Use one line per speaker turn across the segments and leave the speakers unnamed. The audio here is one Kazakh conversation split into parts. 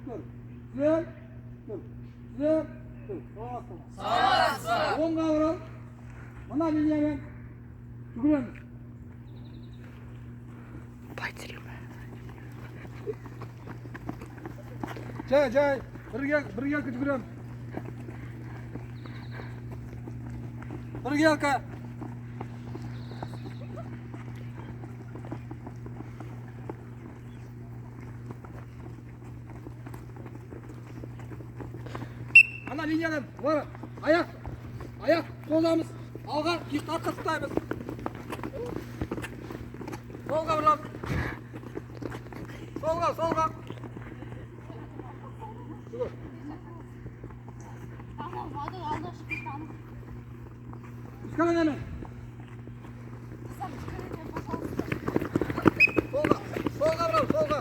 Тұр. Түзел, тұр. Түзел, тұр. Саламатсыз ба?
Саламатсыз ба?
Оңға бұрыл. Мына линиямен жүгіреміз. Жай, жай. Бірге жүгіреміз. Бірге. Ана линиядан бар, аяқ қолдамыз, алға, иықты артқа ұстаймыз. Солға бұрамыз. Солға, солға. Жүгір. Ускорение. Солға, солға бұрамыз, солға.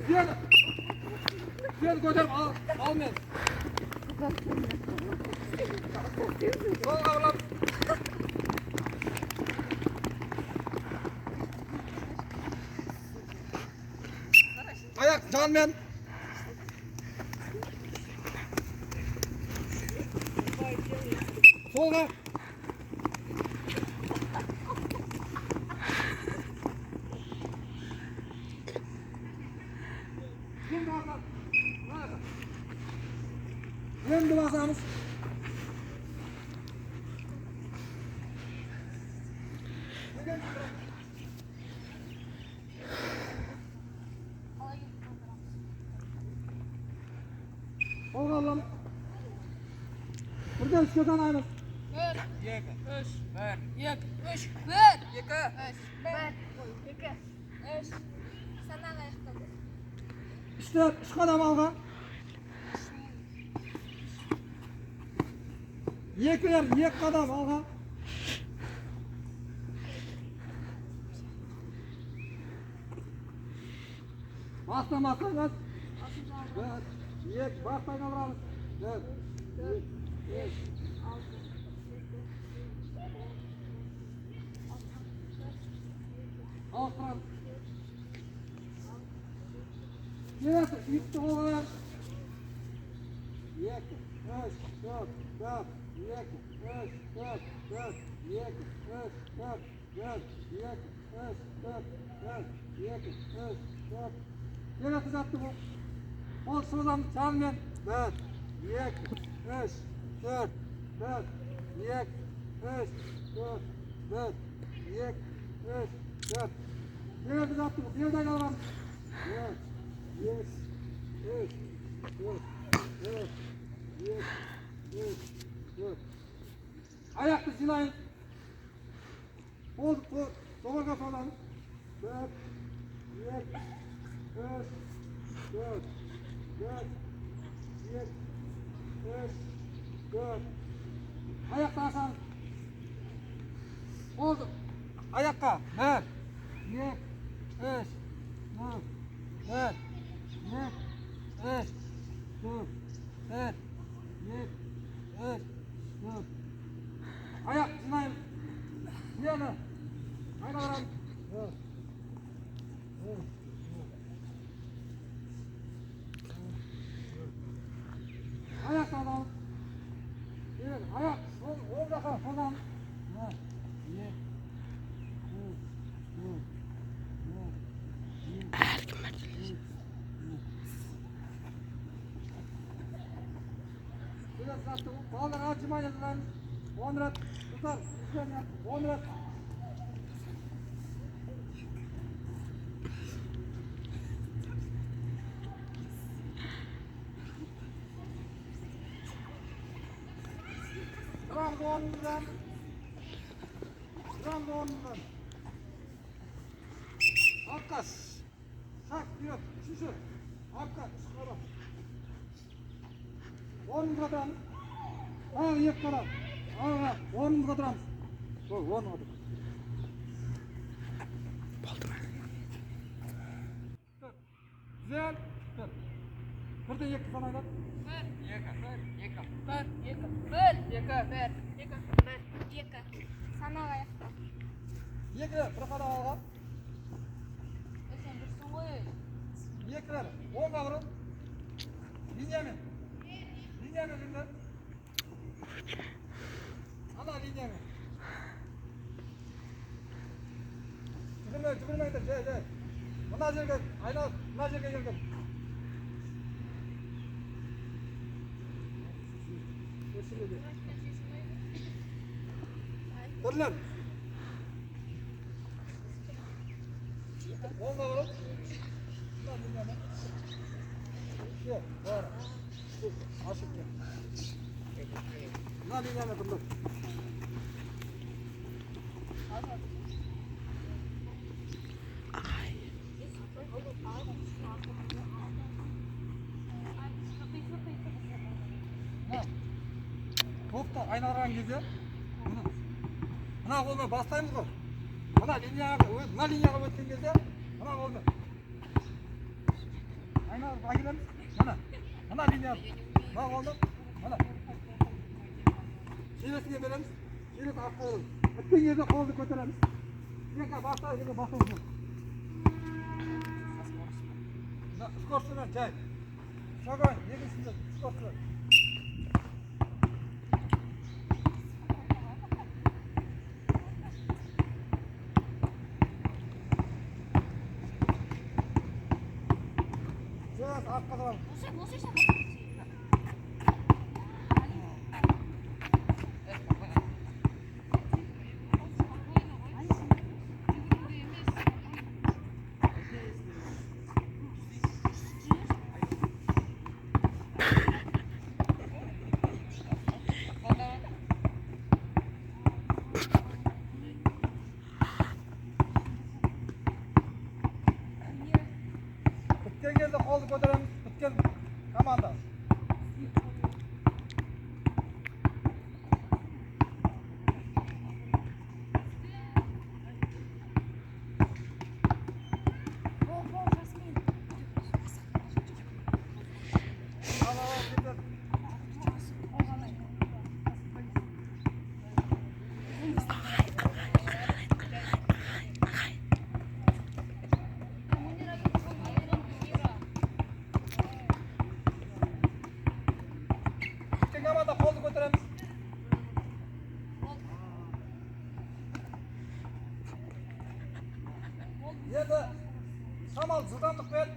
Түйені. Түйені көтеріп ал, алмен. Солға бұрамыз. Аяқ жанмен. Солға. Енді басамыз. Солға аламыз. Бірден үшке санаймыз.
1, 2, 3, 1, 2, 3, 1, 2, 3,
1, 2, 3. Санақ аяқталды.
Үштер, үш қадам алға. Екілер, екі қадам алға. Бастан бастаймыз. 1, 2, басты айналдырамыз. 1, 2, 3. Ауыстырамыз. Келесі, иықты қолға қоямыз. 2, 3, 4, 1, 2, 3, 4, 1, 2, 3, 4, 1, 2, 3, 4, 1, 2, 3, 4. Келесі жаттығу. Қол созамыз жанмен. 1, 2, 3, 4, 1, 2, 3, 4, 1, 2, 3, 4. Келесі жаттығу. Белді айналдырамыз. 1, 2, 3, 4, 1, 2, 3, 4. Аяқты жинаймыз. Қол, қол, жоғарыға саламыз. 1, 2, 3, 4, 1, 2, 3, 4. Аяқты ашамыз. Қол, аяққа. 1, 2, 3, 4, 1, 2, 3, 4, 1, 2, 3, 4. Аяқ жинаймыз. Мені айналдырамыз. 1, 2, аяқ аламыз. Енді аяқ оң жаққа созамыз. 1, 2, 3, 4, 1, 2, 3, 4. Келесі жаттығу. Балаларға отжимание жасаймыз. 10 рет. Қыздар, үлкендер, 10 рет. Тұрамыз орнымыздан. Тұрамыз орнымыздан. Артқа. Шаг вперед. Үшінші. Артқа. Үш қадам. Орнымызға тұрамыз. Тағы екі қадам. Алға. Орнымызға тұрамыз. Сол, орныңа тұр.
Болды ма?
Тұр. Түзел. Тұр. Бірден екі санайды.
1, 2, 1, 2, 1, 2, 1, 2, 1,
2, 1, 2. Санақ аяқталды.
Екі, бір қадам алға.
3,
Бірлер, оңға бұрыл. Линиямен. Линиямен жүріңдер. Ана линиямен. Жүгірме, жүгірмеңдер, жай, жай. Мына жерге айналып, мына жерге келгін. Бірлер. Оңға бұрыл. Мына линиямен. Кел, бар. Ашып кел. Мына линиямен тұрыңдар. Топты айналдырған кезде мына қолмен бастаймыз ғой. Мына линияға, мына линияға өткен кезде мына қолмен айналдырып әкелеміз. Мына, мына линия, мына қолмен, мына. Келесіне береміз. Келесі артқа береміз. Біткен кезде қолды көтереміз. Екі баста, екі басымыз. Мына скоростьпен жай. Шагай, екіншісінде скоростьпен. Артқа саламыз. Біткен кезде қолды көтереміз, біткен команда. Ал, ал, кетеді. Біткен команда қолды көтереміз. Енді шамалы жылдамдықпен.